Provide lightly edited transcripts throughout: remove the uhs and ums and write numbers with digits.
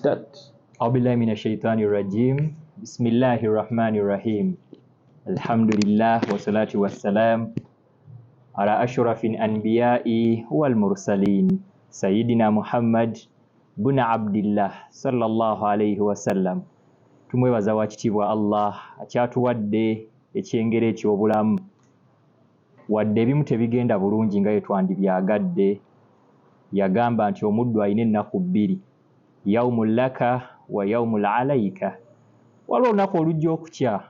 Start. Aubillahi min ashaitani rajim. Bismillahi rahmani rahim. Alhamdulillah wassalatu wassalam ala ashrafil anbiyai wal mursalin sayidina Muhammad buna Abdillah sallallahu alaihi wasallam. Tumwebaza wakitiibwa Allah akyatuwadde ekyengera eky'obulamu, wadde ebimu tebigenda bulungi nga bwe twandibyagadde. Yagamba nti omuddu alina ennaku bbiri, yaumun laka wa yaumun alaika. Waliwo olunaku olujja okukya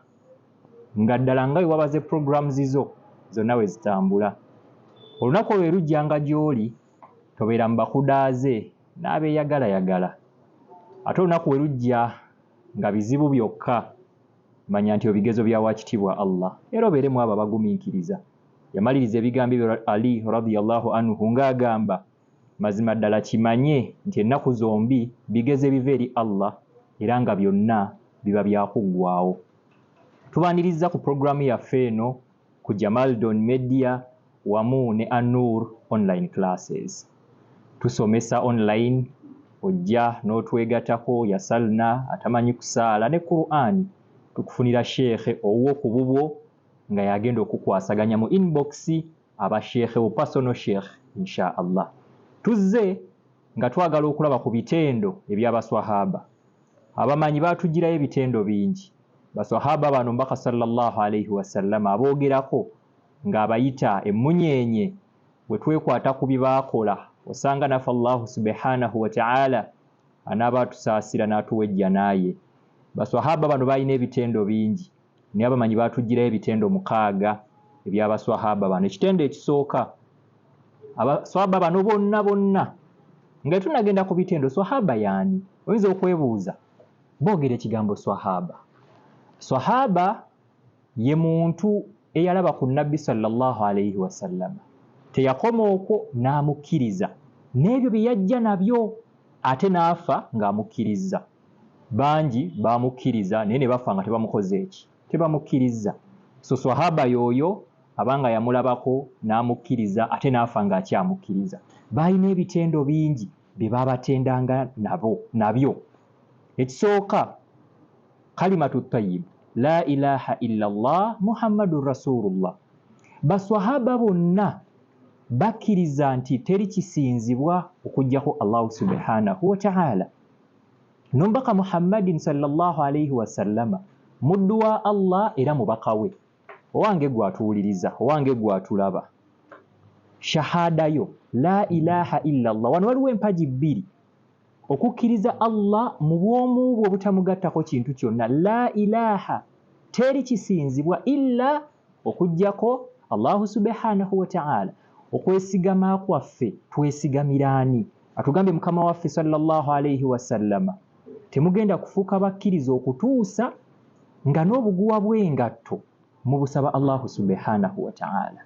nga ddala nga bwe wabaze programs zo zonna we zitambula. Olunaku olwo lujjanga gy'oli, tobeera mu bakudaaze n'abeeyagalayagala. Ate olunaku we lujja nga bizibu byokka, manya nti ebigezo bya wakitiibwa Allah, era obeere mu abo abagumiikiriza. Yamaliriza ebigambo ebyo Ali radiyallahu anhu ng'agamba, mazima ddala kimanye nti ennaku zombi bigezo ebiva eri Allah, era nga byonna biba byakuggwaawo. Tubaaniriza ku pulogulaamu yaffe eno ku Jamaldon Media wamu ne Anur Online Classes. Tusomesa online, ojja n'otwegatako yasalna atamanyi kusaala ne Qur'ani. Tukufunira sheekhe owuwo ku bubwo nga yagenda okukwasaganya mu inbox aba sheekhe wo personal sheekh insha Allah. Tuzze nga twagala okulaba ku bitendo eby'abaswahaba. Abamanyi baatugirayo ebitendo bingi. Baswahaba bano Mbaka sallallahu alaihi wasallam aboogerako ng'abayita emmunyeenye. Bwe twekwata ku bye baakola, osanga naffe Allahu subhanahu wa ta'ala anaaba atusaasira n'atuwa ejjana ye. Baswahaba bano balina ebitendo bingi, naye abamanyi baatugirayo ebitendo 6 eby'abaswahaba bano. Ekitendo ekisooka, abaswahaba bano bonna bonna nga tunagenda ku bitendo, swahaba yaani? Oyinza okwebuuza, boogera ekigambo swahaba. Swahaba ye muntu eyalaba ku Nabbi sallallahu alaihi wasallam, teyakoma okwo n'amukkiriza n'ebyo bye yajja nabyo, ate n'afa ng'amukkiriza. Bangi bamukkiriza naye ne bafa nga tebamukoze eki, tebamukkiriza. So swahaba y'oyo abanga yamulabako n'amukkiriza ate n'afa ng'akyamukkiriza. Balina ebitendo bingi bye babatendanga nabo nabyo. Ekisooka, kalimatu tayyib, la ilaha illallah Muhammadun rasulullah. Baswahaba bonna bakkiriza nti teri kisinzibwa okuggyako Allahu subhanahu wa ta'ala. N'omubaka Muhammadin sallallahu alaihi wasallama muddu wa Allah era mubaka we. Owange gwe atuwuliriza, owange gwe atulaba, shahada yo la ilaha illallah. Wano waliwo empagi bbiri: okukkiriza Allah mu bw'omu bwe obutamugattako kintu kyonna, la ilaha, teri kisinzibwa illa okuggyako Allahu subhanahu wa ta'ala. Okwesigama kwaffe twesigamiraani? Atugambye Mukama waffe sallallahu alaihi wasallama, temugenda kufuuka bakkiriza okutuusa nga n'obuguwa bw'engatto mubusaba Allahu subhanahu wa ta'ala.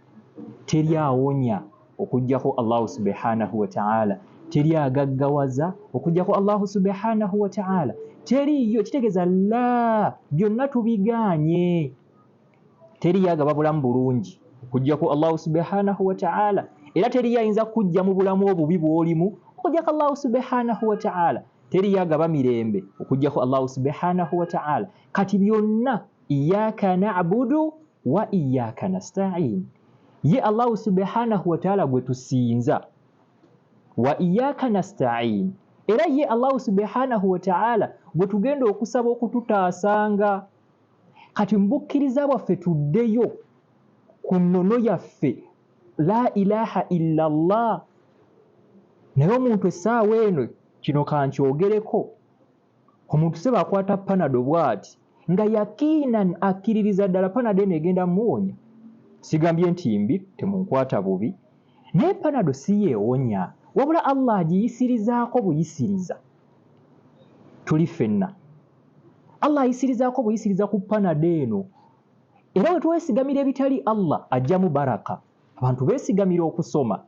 Teri awonya okuggyako Allahu subhanahu wa ta'ala, teri agaggawaza okuggyako Allahu subhanahu wa ta'ala, teriyo. Kitegeeza la byonna tubigaanye. Teriyo agaba bulamu bulungi okuggyako Allahu subhanahu wa ta'ala, era teriyo ayinza kujja mu bulamu obubi bw'olimu okuggyako Allahu subhanahu wa ta'ala. Teriyo agaba mirembe okuggyako Allahu subhanahu wa ta'ala. Kati byonna iyyaka na'budu wa iyyaka nasta'in, ye Allahu subhanahu wa ta'ala gwe tusinza, wa iyyaka nasta'in, era ye Allahu subhanahu wa ta'ala gwe tugenda okusaba okututaasanga. Kati mu bukkiriza bwaffe tuddeyo ku nnono yaffe la ilaha illallah. Naye omuntu essaawa eno kino kankyogereko, omuntu se bakwata panado bw'ati nga yakiinan akkiririza ddala panado eno egenda muwonya. Sigambye nti mbi, temunkwata bubi, naye panado si yeewonya, wabula Allah agiyisirizaako buyisiriza. Tuli ffenna Allah ayisirizaako buyisiriza ku panado eno, era bwe twesigamira ebitali Allah ajjamu baraka. Abantu beesigamira okusoma,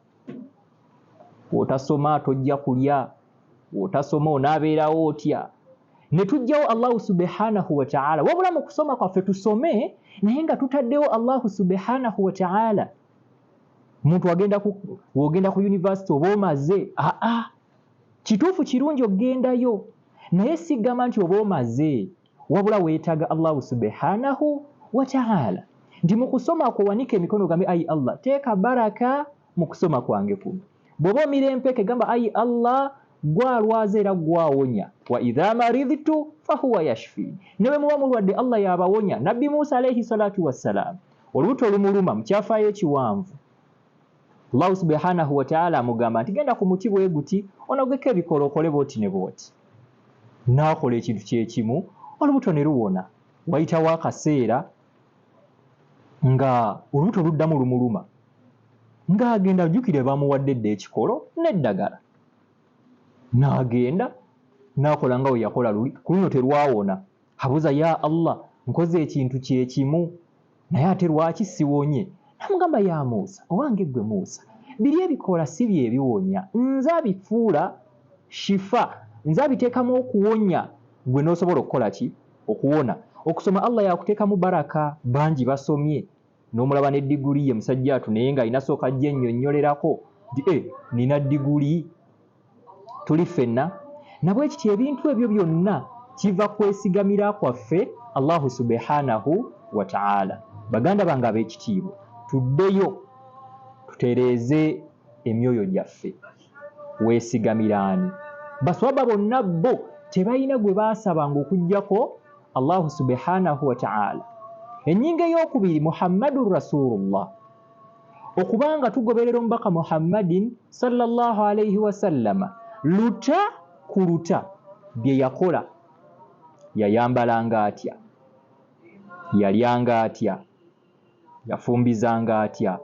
bw'otasoma tojja kulya, bw'otasoma onaabeerawo otya? Ne tuggyawo Allahu subhanahu wa ta'ala. Wabula mu kusoma kwaffe tusome naye nga tutaddewo Allahu subhanahu wa ta'ala. Omuntu w'ogenda ku university oba omaze, aa kituufu kirungi okugendayo, Naye sigamba nti oba omaze, wabula weetaaga Allahu subhanahu wataala nti mu kusoma kwo wanika emikono ogambe, ayi Allah, teeka baraka mu kusoma kwange kuno. Bw'oba omira empeke gamba, ayi Allah, gwalwaza era gwawonya, wa idha maridtu fahuwa yashfin. Ne bwe muba mulwadde Allah yabawonya. Nabbi Musa alaihi salatu wassalam olubuto olumuluma mu kyafaayo ekiwanvu, Allahu subhanahu wataala amugamba nti genda ku muti bwe guti onogeko ebikolo okole bwoti ne bwoti. N'akola ekintu kyekimu, olubuto ne luwona. Wayitawo akaseera nga olubuto luddamu lumuluma, ng'agenda jjukire bamuwadde edda ekikolo n'eddagala, n'agenda n'akola nga bwe yakola luli, ku luno terwawona. Abuuza, ya Allah, nkoze ekintu kyekimu naye ate lwaki siwonye? Namugamba, ya Musa, owange ggwe Musa, biri ebikola si bye biwonya, nze abifuula shifa, nze abiteekamu okuwonya, gwe n'osobola okukola ki? Okuwona. Okusoma Allah yakuteekamu baraka. Bangi basomye n'omulaba ne diguli ye musajja atu, naye ng'alina sooka ajja ennyonnyolerako nti e nina diguli. Tuli ffenna nabwe kityo ebintu ebyo byonna kiva kwesigamira kwaffe Allahu subhanahu wa ta'ala. Baganda bange ab'ekitiibwa, tuddeyo tutereeze emyoyo gyaffe. Weesigamira ani? Baswaba bonna bo tebalina gwe baasabanga okuggyako Allahu subhanahu wa ta'ala. Ennyingo ey'okubiri, Muhammadun rasulullah, okubanga tugoberera omubaka Muhammadin sallallahu alaihi wasallama luta ku luta bye yakola. Yayambalanga atya? Yalyanga atya? Yafumbizanga atya?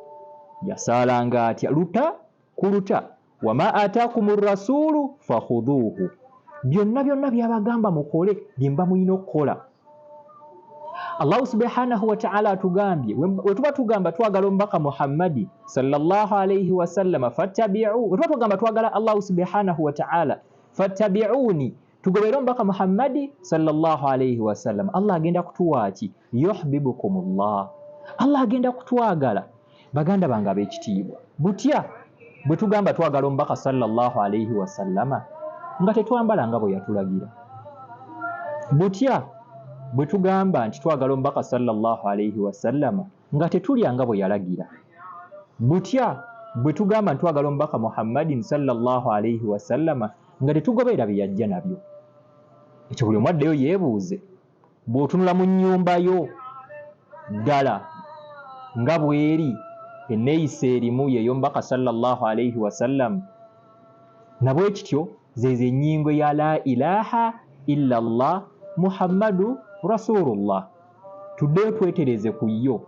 Yasaalanga atya? Luta ku luta. Wama ataakumu rasuulu fakhudhuuhu, byonna byonna byabagamba mukole bye muba mulina okukola. Allahu subhanahu wataala atugambye wetuba tugamba twagala omubaka Muhammadi sallallahu alaihi wasallama fattabiu, wetuba tugamba twagala Allahu subhanahu wataala fattabiuni, tugobere omubaka Muhammadi sallallahu alaihi wasallam, Allah agenda kutuwa ki? Yuhbibukumullah, Allah agenda kutwagala. Baganda bange ab'ekitiibwa, butya bwe tugamba twagala omubaka sallallahu alaihi wasallama nga tetwambala nga bwe yatulagira? Butya bwe tugamba nti twagala omubaka sallallahu alaihi wasallama nga tetulya nga bwe yalagira? Butya bwe tugamba nti twagala omubaka Muhammadin sallallahu alaihi wasallama nga tetugoberera bye yajja nabyo? Ekyo buli omu addeyo yeebuuze. Bw'otunula mu nnyumba yo ddala nga bw'eri enneeyisa erimu y'ey'omubaka sallallahu alaihi wasallam? Nabwe kityo zeezo ennyingo ya la ilaha illa llah Muhammadu rasulullah. Tuddeyo twetereze ku yo.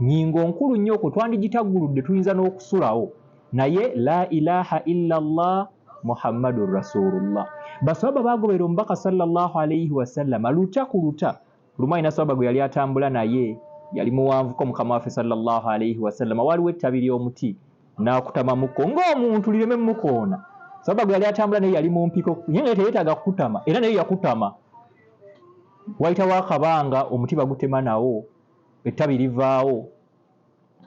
Nnyingo nkulu nnyo, okwo twandigitagguludde tuyinza n'okusulawo, naye la ilaha illa llah Muhammadu rasulullah. Baswaba bagoberera omubaka sallallahu alaihi wasallama luta ku luta. Lumu alina swaba gwe yali atambula naye, yali muwanvuko mukama waffe sallallahu alaihi wasallama, waliwo ettabi ly'omuti n'akutamamuko ng'omuntu lireme mukoona. Swaba gwe yali atambula naye yali mumpiko, ye nga teyeetaaga kukutama, era naye yakutama. Wayitawo akabanga omuti bagutema nawo, ettabi livaawo,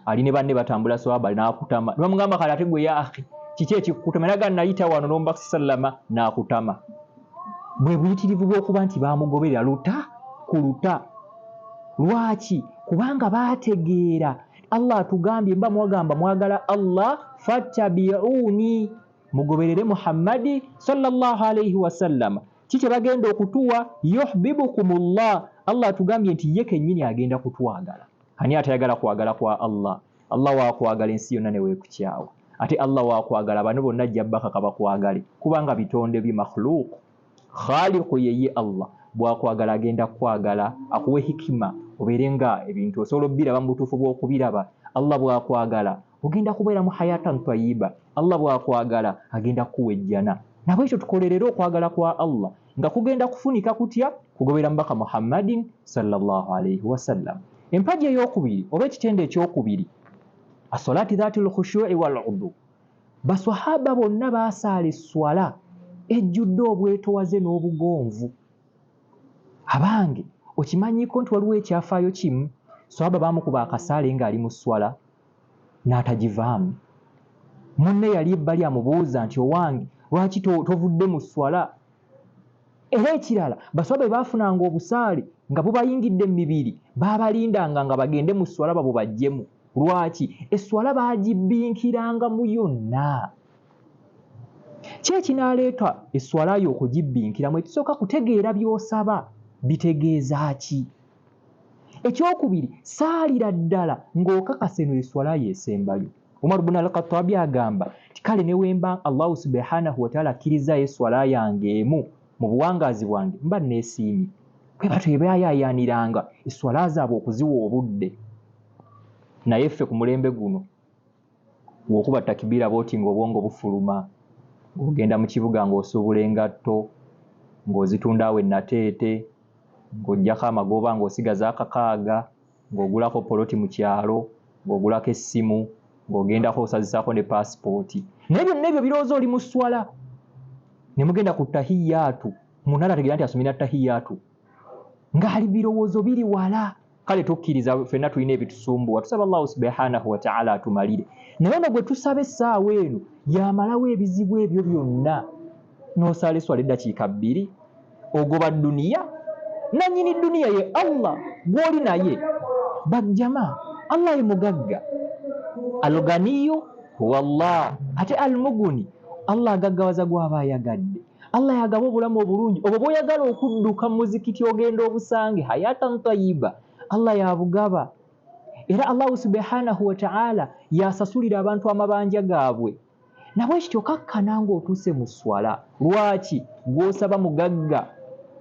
ali ne banne batambula, swaba n'akutama. Ne bamugamba, kale ate gwe ya akhi, kiki ekikukutama? Naga nayita wano n'omubaka sallama n'akutama. Bwe buyitirivu bw'okuba nti bamugoberera luta ku luta. Lwaki? Kubanga baategeera Allah atugambye, mba mwagamba mwagala Allah fattabiuni, mugoberere Muhammadi sallallahu alaihi wasallama. Ki kye bagenda okutuwa? Yuhbibukumullah, Allah atugambye nti ye kennyini agenda kutwagala. Ani atayagala kwagala kwa Allah? Allah wakwagala ensi yonna neweekukyawa. Ate Allah wakwagala bano bonna ajja bakaka bakwagale, kubanga bitonde bye, makhluuq. Khaliqu yeye Allah bwakwagala agenda kukwagala, akuwe hikima obeere nga ebintu osobola obiraba mu butuufu bw'okubiraba. Allah bwakwagala ogenda kubeera mu hayatan tayiba. Allah bwakwagala agenda kukuwa ejjana. Nabwekyo tukolerere okwagala kwa Allah nga kugenda kufunika kutya? Kugobera mubaka Muhammadin sallallahu alaihi wasallam. Empagi ey'okubiri oba ekitendo ekyokubiri, asolati dhati lkhushui waludu. Baswahaba bonna baasaala esswala ejjudde obwetowaze n'obugonvu. Abange, okimanyiiko nti waliwo ekyafaayo kimu swahaba baamukuba akasaale ng'ali mu sswala n'atagivaamu? Munne yali ebbali amubuuza nti, owange, lwaki tovudde mu sswala? Era ekirala, baswaba bwe baafunanga obusaale nga bubayingidde mu mibiri, baabalindanga nga bagende mu sswala babubaggyemu. Lwaki? Esswala baagibinkirangamu yonna. Ki ekinaaleeta esswala yo okugibbinkiramu? Ekisooka kutegeera by'osaba bitegeeza ki. Ekyokubiri, saalira ddala ng'okakasa eno y'esswala yo esembayo. Umar bun al-Khattabi agamba nti kale ne wemba Allahu subhanahu wataala akkirizzaayo esswala yange emu mu buwangaazi bwange mba neesiimye. Bwe batyo bwe baayaayaaniranga esswala zaabwe okuziwa obudde. Naye ffe ku mulembe guno Bw'okuba takibiira bw'oti ng'obwongo bufuluma, ng'ogenda mu kibuga ng'osuubula engatto, ng'ozitunda awo e Nateete, ng'oggyako amagoba ng'osigaza akakaaga, ng'ogulako poloti mu kyalo, ng'ogulako essimu, ng'ogendako osazisaako ne paasipooti. Naye byonna ebyo birowooza oli mu sswala. Ne mugenda ku tahiyaatu, munna tategeera nti asomye na tahiyaatu. Ng'ali birowoozo biri wala. Kale tukkiriza ffenna tulina ebitusumbuwa, tusaba Allahu subhanahu wataala atumalire, naye ono gwe tusaba essaawa eno yamalawo ebizibu ebyo byonna. N'osaala eswala eddakiika bbiri, ogoba duniya. Nanyini duniya ye Allah gw'oli naye bajjama. Allah ye mugagga, alganiyu huwa Allah, ate almuguni, Allah agaggawaza gw'aba ayagadde. Allah yagaba obulamu obulungi obwo bwoyagala okudduka mu muzikiti ogenda obusange hayatan tayiba, Allah yabugaba. Era Allahu subhanahu wataala yasasulira abantu amabanja gaabwe. Nabwekityo kakkana ng'otuuse mu swala. Lwaki gw'osaba mugagga?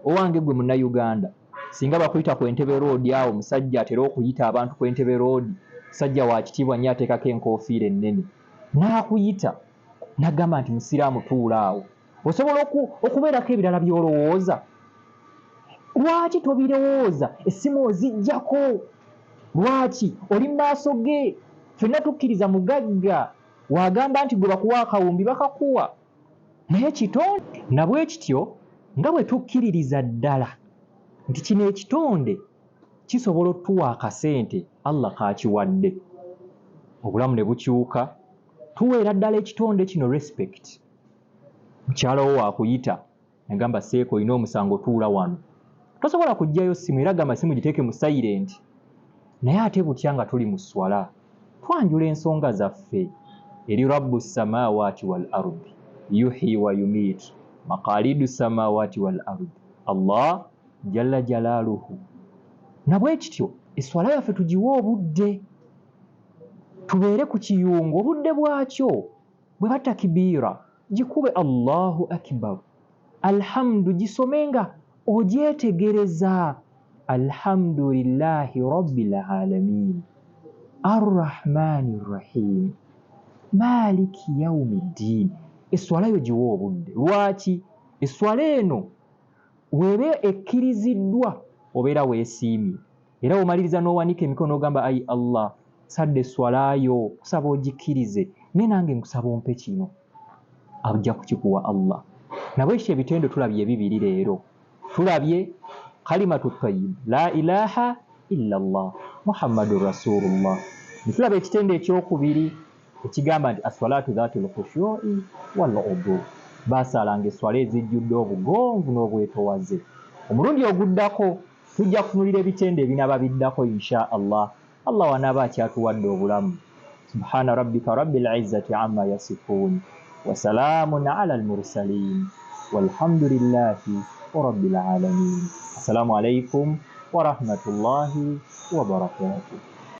Owange gwe Munnayuganda, singa bakuyita ku Entebbe Road awo, musajja atera okuyita abantu ku Entebbe Road, musajja wa kitiibwa nnyo, ateekako enkofiira ennene, n'akuyita n'agamba nti Musiraamu tuula awo, osobola okubeerako ebirala by'olowooza? Lwaki tobirowooza? Essimu oziggyako lwaki? Oli mu maaso ge. Ffenna tukkiriza mugagga w'agamba nti gwe bakuwa akawumbi bakakuwa, naye kitonde. Na bwe kityo nga bwe tukkiririza ddala nti kino ekitonde kisobola otuwa akasente Allah k'akiwadde, obulamu ne bukyuka, tuweera ddala ekitonde kino respect. Mukyala wo waakuyita nagamba, seeka olina omusango, tuula wano. Tosobola kuggyayo ssimu, era gamba simu giteeke mu silent. Naye ate butya nga tuli mu sswala, twanjula ensonga zaffe eri Rabbu samawaati wal ardi, yuhyi wa yumiit, maqaalidu samawaati wal ardi, Allah jalla jalaaluhu. Nabwekityo esswala yaffe tugiwe obudde, tubeere ku kiyungu obudde bwakyo. Bwe batakibiira gikube Allahu akibar, alhamdu gisome nga ogyetegereza, alhamdulillahi rabbil alamin arrahmani rrahim maliki yaumi ddiin. Esswala yo giwe obudde. Lwaki? Esswala eno weeba ekkiriziddwa obeera weesiimye. Era womaliriza n'owanika emikono n'ogamba, ayi Allah, sadde esswala yo, nkusaba ogikkirize, naye nange nkusaba ompe kino, ajja kukikuwa Allah. Nabwekityo ebitendo tulabye ebibiri leero, tulabye kalimatu tayyib la ilaha illa Allah Muhammadun rasulullah, ne tulaba ekitendo ekyokubiri ekigamba nti aswalaatu dhaatul khushu'i wal udu, baasaalanga esswala ezijjudde obugonvu n'obwetowaze. Omulundi oguddako Tujja kutunulira ebitendo ebinaaba biddako insha Allah, Allah wanaaba akyatuwadde obulamu. Subhana rabbika rabbil izzati amma yasifuun wasalaamun alal mursaliin walhamdulillahi rabbil aalamiin. Assalamu alaikum warahmatullahi wabarakatuh.